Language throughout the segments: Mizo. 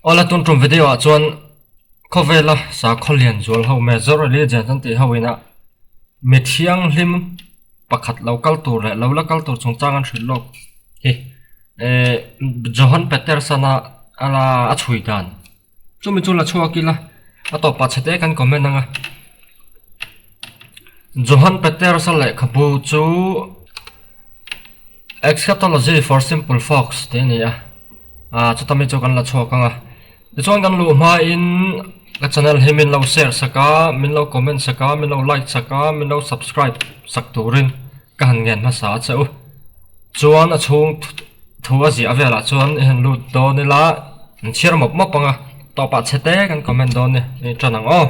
Awle tun tum video ah chuan khawvela sakhaw lian zual ho major religion an tih ho ina mi thianghlim pakhat lo kal tur leh lo la kal tur chungchang an hrilh lawk hi eh Johan Peterson a a chhui dan chumi chu la chhuak ila a tawpah chhe te kan comment ang a Johan Peterson lehkhabu chu Eschatology for Simple Folks tih a ni a. Ah chuta mi chu kan la chhuak ang a tichuan kan luh hmain ka channel hi min lo share sak a min lo comment sak a min lo like sak a min lo subscribe sak turin ka han ngen hmasa a che u chuan a chhung thu a ziah velah chuan i han lut dawn ila an chhiar mawp mawp ang a tawpah chhe te kan comment dawn nia i tan ang aw.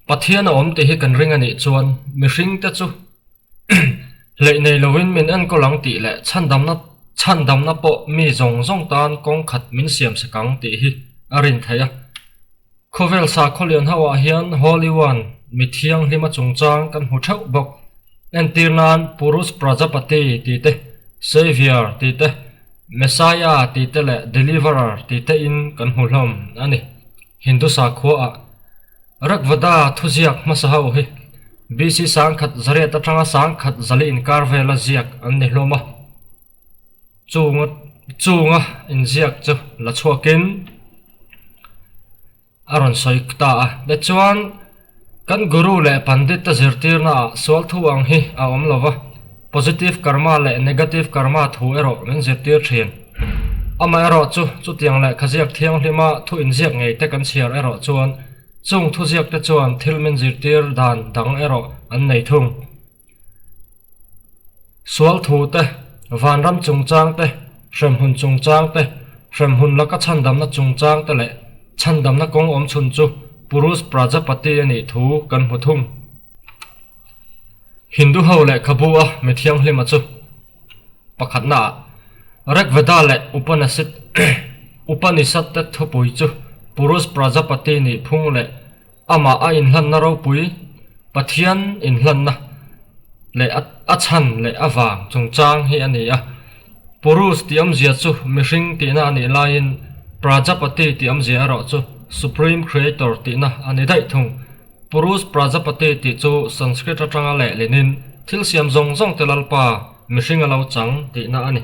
Pathian a awm tih hi kan ring a nih chuan mihring te chu hleih nei lovin min enkawl ang tih leh chhandamna chhandamna pawh mi zawng zawng tan kawng khat min siam sak ang tih hi a rin theih a. Khawvel sakhaw lian ho ah hian Holy One mi thianghlima chungchang kan hmu theuh bawk. Entir nan Purush Prajapati tih te, Saviour tih te, Messiah tih te leh Deliverer tih te in kan hmu hlawm a ni. Hindu sakhua ah Rigveda thuziak hmasa ho hi BC sangkhat zariat atanga sangkhat zali inkar vela ziak an ni hlawm a, chunga chunga inziak chu la chhuakin a rawn sawi ta a. Tichuan kan guru leh pandit te zirtirna ah sual thu ang hi a awm lo va, positive karma leh negative karma thu erawh min zirtir thin. Amaherawhchu chutiang lehkha ziak thianghlima thu inziak ngei te kan chhiar erawh chuan Chung thuziak te chuan thil min zirtir dan dang erawh an nei thung. Sual thu te, vanram chungchang te, hremhmun chungchang te, hremhmun laka chhandamna chungchang te leh chhandamna kawng awm chhun chu Purush Prajapati a nih thu kan hmu thung. Hindu ho lehkhabu a mi thianghlima chu. Pakhatnaah, Rigveda leh Upanishad Upanishad te thupui chu Purush Prajapati nih phung leh amah a inhlanna ropui, Pathian inhlanna leh a chhan leh a vang chungchang hi a ni a. Purush tih awmzia chu mihring tihna a nih laiin Prajapati tih awmzia erawh chu Supreme Creator tihna a ni daih thung. Purush Prajapati tih chu Sanskrit atanga lehlinin thil siam zawng zawng te Lalpa, mihring a lo chang tihna a ni.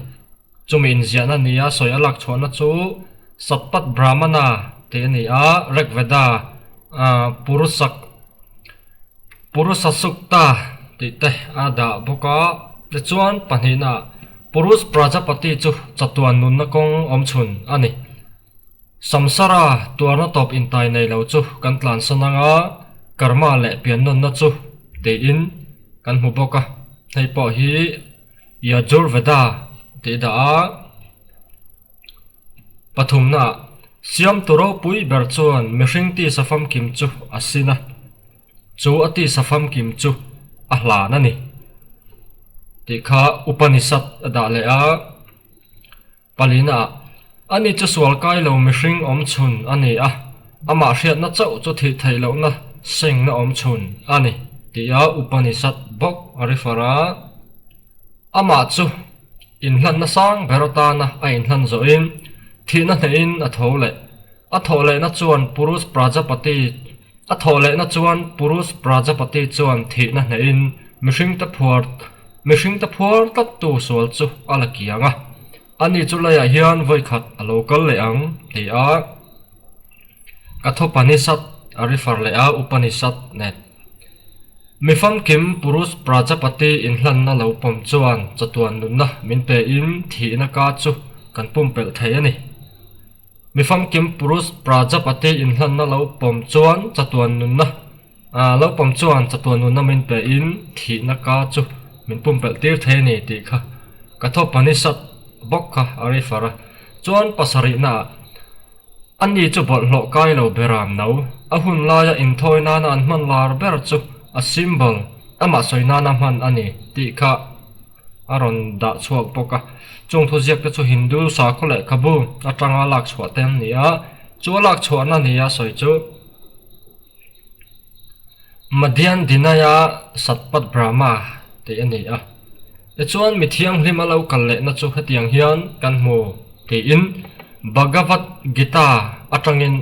Chumi inziahna nia sawi a lak chhuahna chu Satpat Brahmana tih a ni a, Rig Veda, Purusak, Purusasukta tih te a dah bawk a. Tichuan pahnihnaah Purush Prajapati chu chatuan nunna kawng awmchhun a ni. Samsara tuarna tawp intai nei lo chu kan tlansan ang a, karma leh piannawnna chu tiin kan hmu bawk a, hei pawh hi Yajurveda tih dah a, pathumnaah siamtu ropui ber chuan mihring tisa famkim chu a sin a, chu a tisa famkim chu a hlan a ni tih kha Upanishad a dah leh a. Palina, Ani chu sual kai lo mihring awm chhun a ni a, amah hriatna chauh chu thih theih lohna sengna awm chhun a ni, tia Upanishad bawk a refer a. Amah chu inhlanna sang ber atana a inhlan zawhin thihna hnehin a tho leh. A thawh lehna chuan Purush Prajapati A thawh lehna chuan Purush Prajapati chuan thihna hnehin mihringte phuar mihringte phuar tlattu sual chu a la kiang a, ani chu leiah hian vawikhat a lo kal leh ang ti a Kathopanishad a refer leh a Upanishad nen. Mi famkim Purush Prajapati inhlanna lo pawm chuan chatuan nunna min pein thihna ka chu kan pumpelh thei a ni. Mi famkim Purush Prajapati inhlanna lo pawm chuan chatuan nunna lo pawm chuan chatuan nunna min pe in thihna ka chu min pumpelh tir thei a ni tih kha Kathopanishad bawk kha a refer a. Chuan pasarihna ah ani chu bawlhhlawh kai lo beram no a hun laia inthawi nana an hman lar ber chu a symbol amah sawi nana hman a ni tih kha a rawn dah chhuak bawk a, chung thuziak te chu Hindu sakhaw lehkhabu atanga lak chhuah te an ni a, chu a lak chhuahna nia sawi chu Madhyan Dinaya Satpat Brahma tih a ni a. Tichuan mi thianghlim a lo kal lehna chu hetiang hian kan hmu tiin Bhagavad Gita atangin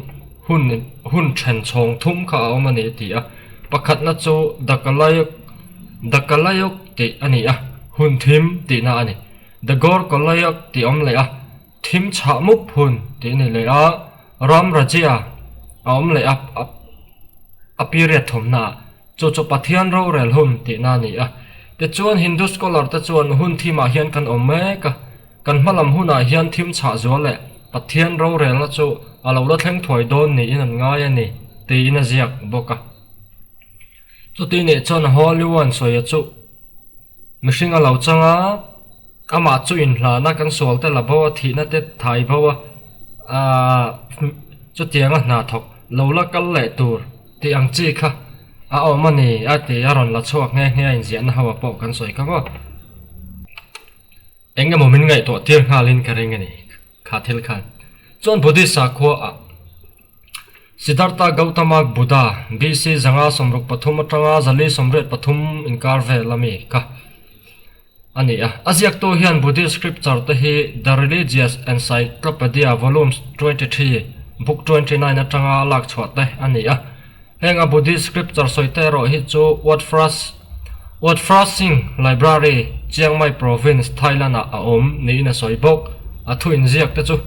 hun hun then chhawng thum kha a awm a ni a ti a. Pakhatna chu The Kalayuk The Kalayuk tih a ni a, hun thim tihna a ni. The Gaur Kalayuk tih awm leh a, thim chhah mup hun tih a ni leh a, Ram Rajya a awm leh a, a period thawmna ah. Chu chu Pathian rorel hun tihna a ni a. Tichuan Hindu scholar te chuan hun thimah hian kan awm mek a, kan hmalam hunah hian thim chhah zual leh Pathian rorelna chu a lo la thleng thuai dawn niin an ngai a ni tiin a ziak bawk a. Chuti nih chuan Holy One sawia chu mihring a lo chang a, amah chu inhlana kan sual te la bo a, thihna te thai bo a, aah chutianga hna thawk lo la kal leh tur tih ang chi kha a awm a ni a ti a rawn la chhuak nghe nghe a inziahna ho ah pawh kan sawi kha maw. Eng emaw min ngaihtuah tir nghalin ka ring a ni kha thil khan. Chuan Buddhist sakhua ah Siddhartha Gautama Buddha BC 163 atanga 483 inkar vel a mi kha a ni a. A ziaktu hian Buddhist scripture te hi The Religious Encyclopedia Volume 23 Book 29 atanga lak chhuah te a ni a. Heng a Buddhist scripture sawi te erawh hi chu Wat Phra Wat Phra Singh Library, Chiang Mai Province, Thailand ah a awm niin a sawi bawk. A thu inziak te chu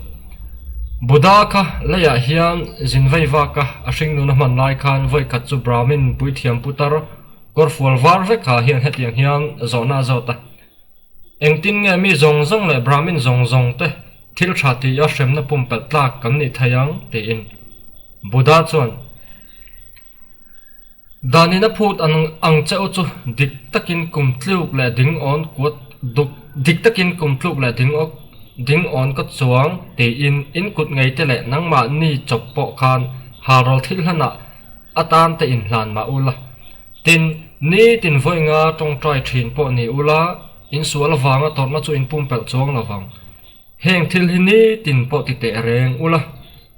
Buddha kha leiah hian zin vei vak a, a hringnun a hman lai khan vawi khat chu Brahmin puithiam putar kawrfual var vek ha hian hetiang hian zawhna a zawt a, Engtin nge mi zawng zawng leh Brahmin zawng zawng te thil tha tih a hremna pumpelh tlak kan nih thei ang? tiin Buddha chuan Danin a phut ang ang che u chu dik takin kum tluk leh ding awn kuat duk dik takin kum tluk leh ding awk ding awn ka chuang tiin in kut ngei te leh nangmahni chawp pawh khan halral thil hlanah atan te inhlan mah ula. Tin, nitin vawi nga tawngtai thin pawh ni ula, in sual avanga tawrhna chu in pumpelh chuang lo vang. Heng thil hi nitin pawh ti teh reng ula,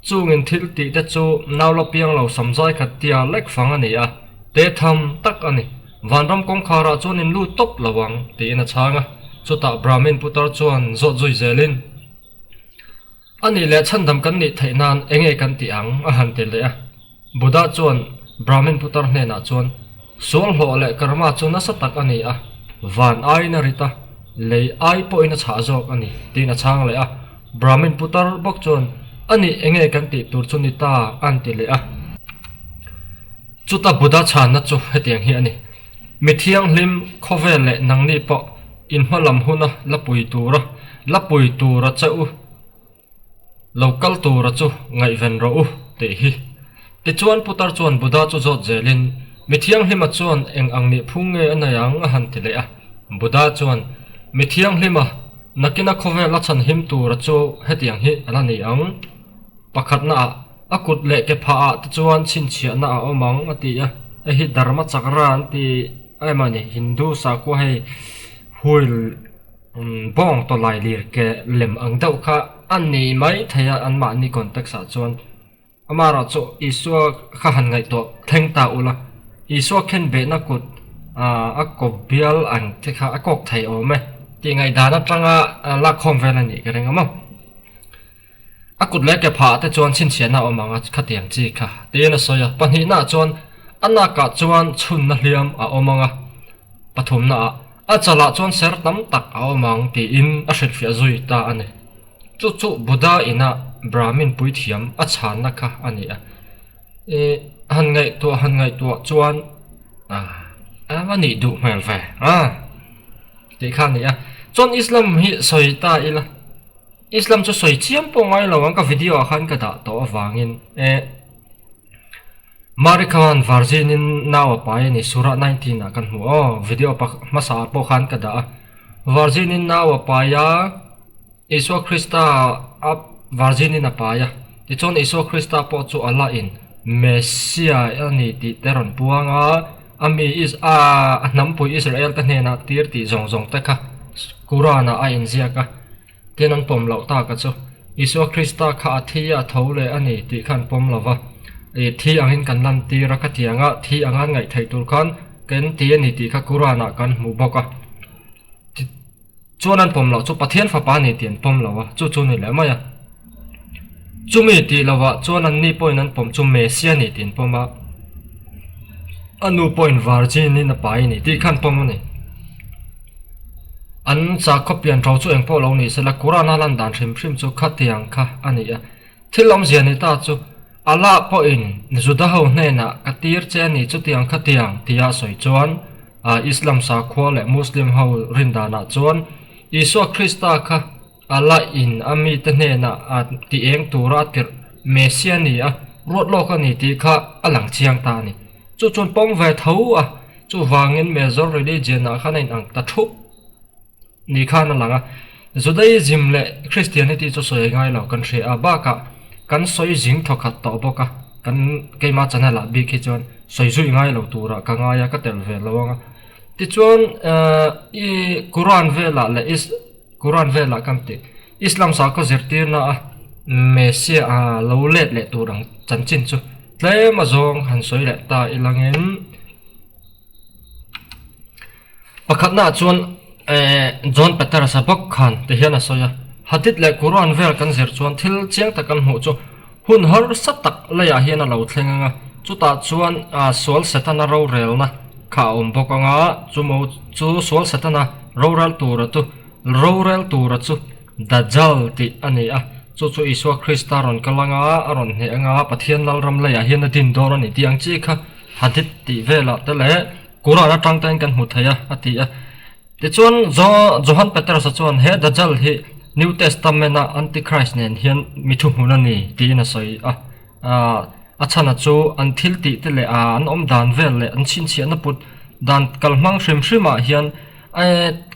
chungin thil tih te chu nau la piang lo samzai khat tia lek fang a ni a, te tham tak a ni. Vanram kawngkharah chuan in lut tawp lo ang, tiin a chhang a. Chutah Brahmin putar chuan zawt zui zelin. A nih leh chhandam kan nih theih nan eng nge kan tih ang? a han ti leh a. Buddha chuan Brahmin putar hnenah chuan, Sual hlawh leh karma chu nasa tak a ni a, van aiin a rit a, lei ai pawhin a chhah zawk a ni, tiin a chhang leh a. Brahmin putar bawk chuan, A nih eng nge kan tih tur chu ni ta? a han ti leh a. Chuta Buddha chhanna chu hetiang hi a ni, Mi thianghlim khawvel leh nangni pawh in hma lam huna la pui tura la pui tura che u lo kal tura chu ngaihven rawh u tih hi. Tichuan putar chuan Buddha chu zawt zelin, Mi thianghlima chuan eng ang nih phung nge a nei ang? a han ti leh a. Buddha chuan, Mi thianghlima, nakina khawvel a chhanhim tura chu hetiang hi a la ni ang. Pakhatna ah a kut leh ke phah ah te chuan chhinchhiahna a awm ang a ti a, hei hi Dharma Chakra an ti em a ni, Hindu sakhua hei wheel bawng tawlai lir ke lem ang deuh kha a ni mai thei a anmahni context ah chuan amaherawh chu Isua kha han ngaihtuah thleng ta ula, Isua khen behna kut ah a kawp bial ang te kha a kawk thei awm e tih ngaihdan atanga lakkhawm vel a nih ka ring a maw. A kut leh ke phah te chuan chhinchhiahna a awm ang a, khatiang chi kha tiin a sawi a. Pahnihnaah chuan a nakah chuan chhunna hliam a awm ang a, pathumnaah a chalah chuan ser tam tak a awm ang tiin a hrilhfiah zui ta a ni. Chu chu Buddha ina Brahmin puithiam a chhanna kha a ni a. Ih, han ngaihtuah han ngaihtuah chuan a va nih duh hmel ve a tih kha a ni a. Chuan Islam hi sawi ta ila. Islam chu sawi chiam pawh ngai lo ang ka video ah khan ka dah tawh avangin e Mari khan virgin in nau a pai a ni Surah 19 ah kan hmu aw video pak hmasa ah pawh khan ka dah a virgin in nau a pai a Isua Krista a virgin in a pai a tichuan Isua Krista pawh chu Allah in Messiah a ni tih te rawn puang a a mi is a a hnampui Israel te hnenah tir tih zawng zawng te kha Quran ah a inziak a. Tin an pawm loh tak a chu. Isua Krista kha a thi a tho leh a ni tih kha an pawm lo va. I thi angin kan lantir a, khatianga thi anga an ngaih theih tur khan kan ti a ni tih kha Quran ah kan hmu bawk a. Chuan an pawm loh chu Pathian Fapa a ni tih an pawm lo a, chu chu ni leh mai a. Chumi tih lovah chuan anni pawhin an pawm chu Messia a ni tih an pawm a, a nu pawhin Virgin in a pai a ni tih kha an pawm a ni. An sakhaw pian ṭo chu engpawh lo ni sela Quran-a lan dan hrim hrim chu khatiang kha a ni a. Thil awmzia ni ta chu Allah pawhin Juda ho hnenah ka tir che a ni chutiang khatiang tia sawi chuan Islam sakhua leh Muslim ho rin danah chuan Isua Krista kha Allah in a mite hnenah a ti eng tura a tirh Messia ni a, ruat lawk a ni tih kha a lang chiang ta a ni. Chu chuan pawm ve tho a, chuvangin major religion ah khan a inang ta thup ni khan a lang a. Judaism leh Christianity chu sawi ngai lo kan hria a, bakah kan sawi zing thawkhat tawh bawk a, kan keima channel ah bik hi chuan sawi zui ngai lo turah ka ngai a, ka telh ve lo ang a. Tichuan i Quran velah leh Is. Quran velah kan tih Islam sakhaw zirtirna a Messiah a lo let leh tur ang chanchin chu tlem a zawng han sawi leh ta ilangin pakhatna ah chuan eh John Peters a bawk khan ti hian a sawi a Hadith leh Quran vel kan zir chuan thil chiang tak kan hmuh chu hun harsa tak leiah hian a lo thleng ang a chutah chuan ah sual Setana rorelna kha a awm bawk ang a chumo chu sual Setana rorel tura chu rorel tura chu Dajjal tih a ni a chu chu Isua Krista rawn kal ang a a rawn hneh ang a Pathian Lalram leiah hian a din dawn a ni tih ang chi kha Hadith tih velah te leh Quran atang te in kan hmu thei a a ti a. Tichuan, Johan Petersa chuan he Dajjal hi New Testament-a Antichrist nen hian mi thuhmun a ni tiin a sawi a. A chhana chu an thil tih te leh an awm dan vel leh an chhinchhiahna put dan kalhmang hrim hrimah hian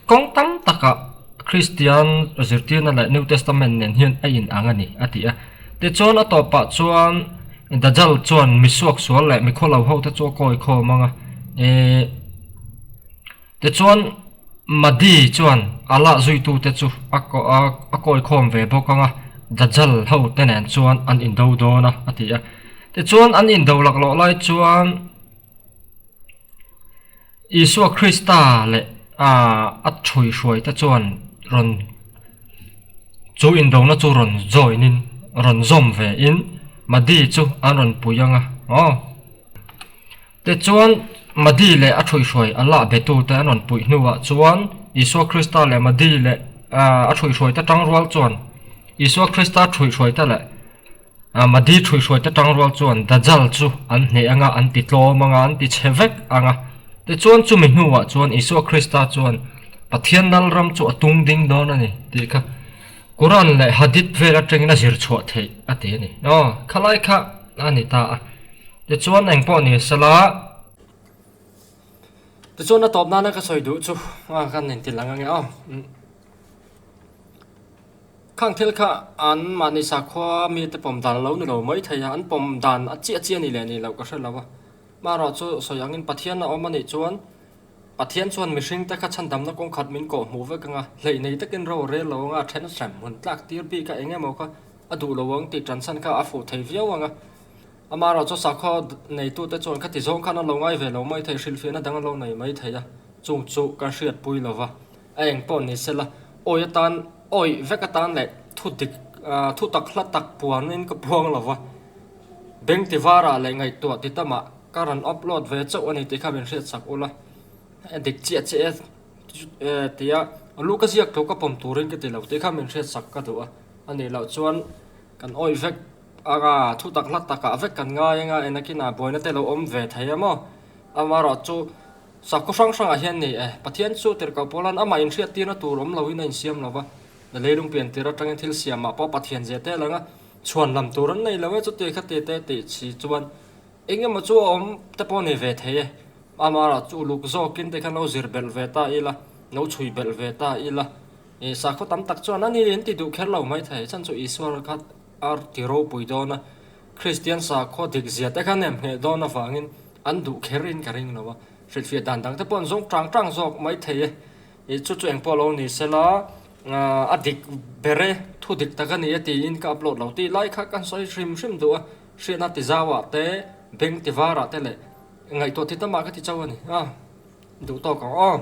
kawng tam takah Kristian zirtirna leh New Testament nen hian a inang a ni, a ti a. Tichuan, a tawpah chuan Dajjal chuan mi suaksual leh mi khawlo hote chu a kawi khawm ang a. Tichuan, Mahdi chuan Allah zuitute chu a a kawikhawm ve bawk ang a, Dajjal ho te nen chuan an indo dawn a, a ti a. Tichuan, an indo laklawh lai chuan Isua Krista leh a ṭhuihruaite chuan rawn chu indona chu rawn join in, rawn zawm ve in Mahdi chu an rawn pui ang a, aw. Tichuan, Mahdi leh a ṭhuihhruai Allah betute an rawn puih hnuah chuan Isua Krista leh Mahdi leh a ṭhuihhruaite ṭangrual chuan Isua Krista ṭhuihhruaite leh Mahdi ṭhuihhruaite ṭangrual chuan Dajjal chu an hneh anga, an ti tlawm anga, an ti chhe vek anga. Tichuan, chumi hnuah chuan Isua Krista chuan Pathian Lalram chu a tung ding dawn a ni tih kha Quran leh Hadith vel aṭangin a zir chhuah theih a ti a ni. Aw, khalai kha a ni ta a. Tichuan eng pawh ni sela. Tichuan a tawp nana ka sawi duh chu a kan inti lang ange aw. Khang thil kha an mahni sakhua mite pawm dan a lo ni lo mai thei a, an pawm dan a chiah chiah a ni leh ni loh ka hre lo a. Marawh chu sawi angin Pathian a awm a nih chuan Pathian chuan mihringte kha chhandamna kawng khat min kawh hmuh vek anga, hleih nei takin ro a rel lo anga, a then hrem hun tlak tir bik a eng emaw kha a duh lo ang tih tanchhan kha a fuh thei viau anga. Amaherawh chu sakhaw neitute chuan khati zawng khan an lo ngai ve lo mai thei, hrilhfiahna dang an lo nei mai thei a, chung chu kan hriatpui lo va, a eng pawh ni sela, awi atan, awi vek atan leh thu dik, thu tak hla tak puanin ka puang lo va, beng ti varah leh ngaihtuah ti tamah ka rawn upload ve chauh a ni tih kha min hriatsak ula, a dik chiah chiah e tia lu ka ziak thu ka pawm turin ka ti lo tih kha min hriatsak ka duh a, a nih loh chuan kan awi vek. Anga thu tak hlat takah vek kan ngai anga enakin ah buaina te lo awm ve thei a maw? Amaherawh chu sakhaw hrang hrangah hian ni e, Pathian chu tirhkoh pawlan amah inhriat tirna tur awm loin a insiam lo va, leilung pian tir atangin thil siamah pawh Pathian zia te lang a, chhuan lam tur an nei lo e chuti khati te tih si chuan eng emaw chu a awm te pawh ni ve thei e. Amaherawh chu uluk zawkin te khan lo zir belh ve ta ila, lo chhui belh ve ta ila, sakhaw tam tak chuan ani in ti duh kher lo mai thei, chhan chu Isua kha A ti ropui dawn a, Kristian sakhaw dik zia te kha nem ngheh dawn avangin an duh kher in ka ring lo a, hrilhfiah dan dang te pawh an zawng tang tang zawk mai thei e. Ih chu chu engpawh lo ni sela, a dik ber e, thu dik tak a ni e tiin ka upload lo tih lai kha kan sawi hrim hrim duh a, hriatna ti zauah te, beng ti varah te leh ngaihtuah ti tamah ka ti chauh a ni. A duh tawk ang aw.